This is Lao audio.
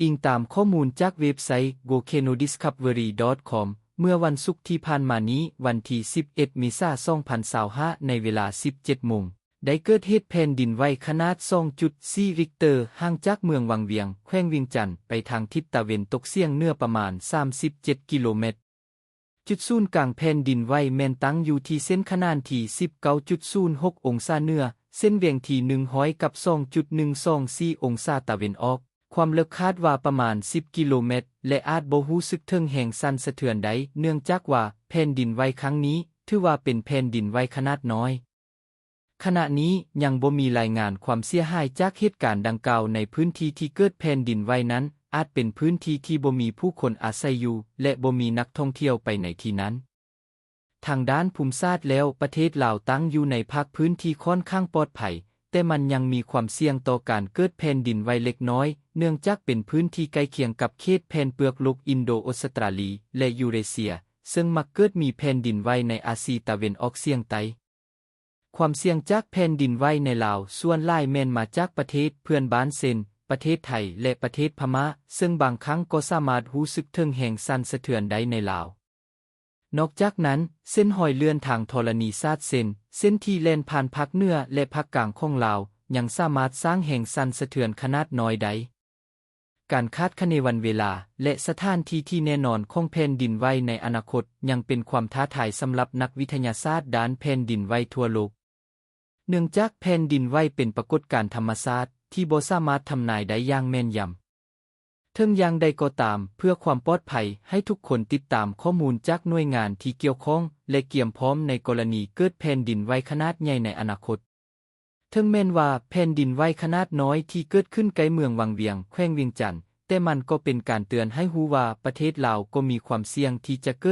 ອີງຕາມຂໍ້ມູນຈາກເວັບໄຊ ໂວລເຄໂນດິສຄັບເວີຣີ ດອດຄອມ ເມື່ອວັນສຸກທີ່ຜ່ານມານີ້ ວັນທີສິບເອັດ ເມສາ ສອງພັນຊາວຫ້າ ໃນເວລາສິບເຈັດໂມງ ໄດ້ເກີດເຫດແຜ່ນດິນໄຫວຂະໜາດ ສອງຈຸດສີ່ ລິກເຕີ ຫ່າງຈາກເມືອງວັງວຽງ ແຂວງວຽງຈັນ ໄປທາງທິດຕາເວັນຕົກສຽງເໜືອປະມານ ສາມສິບເຈັດ ກິໂລແມັດ. ຈຸດສູນກາງແຜ່ນດິນໄຫວແມ່ນຕັ້ງຢູ່ທີ່ເສັ້ນຂະໜານທີ ສິບເກົ້າຈຸດສູນຫົກ ອົງສາເໜືອ, ເສັ້ນແບ່ງທີ ໜຶ່ງຮ້ອຍກັບ ສອງຈຸດໜຶ່ງສອງສີ່ ອົງສາຕາເວັນອອກ. ຄວາມເລິກຄາດວ່າປະມານ ສິບ ກິໂລແມັດ ແລະ ອາດບໍ່ຮູ້ສຶກເຖິງແຮງສັ່ນສະເທືອນໃດ ເນື່ອງຈາກວ່າແຜ່ນດິນໄຫວຄັ້ງນີ້ຖືວ່າເປັນແຜ່ນດິນໄຫວຂະໜາດນ້ອຍ. ຂະນະນີ້ຍັງບໍ່ມີລາຍງານຄວາມເສຍຫາຍຈາກເຫດການດັ່ງກ່າວໃນພື້ນທີ່ທີ່ເກີດແຜ່ນດິນໄຫວນັ້ນ, ອາດເປັນພື້ນທີ່ທີ່ບໍ່ມີຜູ້ຄົນອາໄສຢູ່ ແລະ ບໍ່ມີນັກທ່ອງທ່ຽວໄປໃນທີ່ນັ້ນ. ທາງດ້ານພູມສາດແລ້ວ, ປະເທດລາວຕັ້ງຢູ່ໃນພາກພື້ນທີ່ຂ້ອນຂ້າງປອດໄພ, ແຕ່ມັນຍັງມີຄວາມສ່ຽງຕໍ່ການເກີດແຜ່ນດິນໄຫວເລັກນ້ອຍ, ເນື່ອງຈາກເປັນພື້ນທີ່ໃກ້ຄຽງກັບເຂດແຜ່ນເປືອກໂລກອິນໂດອົດສະຕຣາລີ ແລະ ຢູເຣເຊຍ, ເຊິ່ງມັກເກີດມີແຜ່ນດິນໄຫວໃນອາຊີຕາເວັນອອກສຽງໃຕ້. ຄວາມສ່ຽງຈາກແຜ່ນດິນໄຫວໃນລາວສ່ວນຫຼາຍແມ່ນມາຈາກປະເທດເພື່ອນບ້ານເຊັ່ນ ປະເທດໄທ ແລະ ປະເທດພະມ້າ, ເຊິ່ງບາງຄັ້ງກໍສາມາດຮູ້ສຶກເຖິງແຮງສັ່ນສະເທືອນໄດ້ໃນລາວ. ນອກຈາກນັ້ນ, ເສັ້ນຮອຍເລື່ອນທາງທໍລະນີສາດເຊັ່ນ ເສັ້ນທີ່ແລ່ນຜ່ານພາກເໜືອ ແລະ ພາກກາງຂອງລາວ ຍັງສາມາດສ້າງແຮງສັ່ນສະເທືອນຂະໜາດນ້ອຍໄດ້. ການຄາດຄະເນວັນເວລາ ແລະ ສະຖານທີ່ທີ່ແນ່ນອນຂອງແຜ່ນດິນໄຫວໃນອະນາຄົດ ຍັງເປັນຄວາມທ້າທາຍສຳລັບນັກວິທະຍາສາດດ້ານແຜ່ນດິນໄຫວທົ່ວໂລກ. ເນື່ອງຈາກແຜ່ນດິນໄຫວເປັນປາກົດການທຳມະຊາດທີ່ບໍ່ສາມາດທຳນາຍໄດ້ຢ່າງແມ່ນຢຳ. ເຖິງຢ່າງໃດກໍຕາມ, ເພື່ອຄວາມປອດໄພ, ໃຫ້ທຸກຄົນຕິດຕາມຂໍ້ມູນຈາກໜ່ວຍງານທີ່ກ່ຽວຂ້ອງ ແລະ ກຽມພ້ອມໃນກໍລະນີເກີດແຜ່ນດິນໄຫວຂະໜາດໃຫຍ່ໃນອະນາຄົດ. ເຖິງແມ່ນວ່າແຜ່ນດິນໄຫວຂະໜາດນ້ອຍທີ່ເກີດຂຶ້ນໃກ້ເມືອງວັງວຽງ ແຂວງວຽງຈັນ, ແຕ່ມັນກໍເປັນການເຕືອນໃຫ້ຮູ້ວ່າປະເທດລາວກໍມີຄວາມສ່ຽງທີ່ຈະເກີດ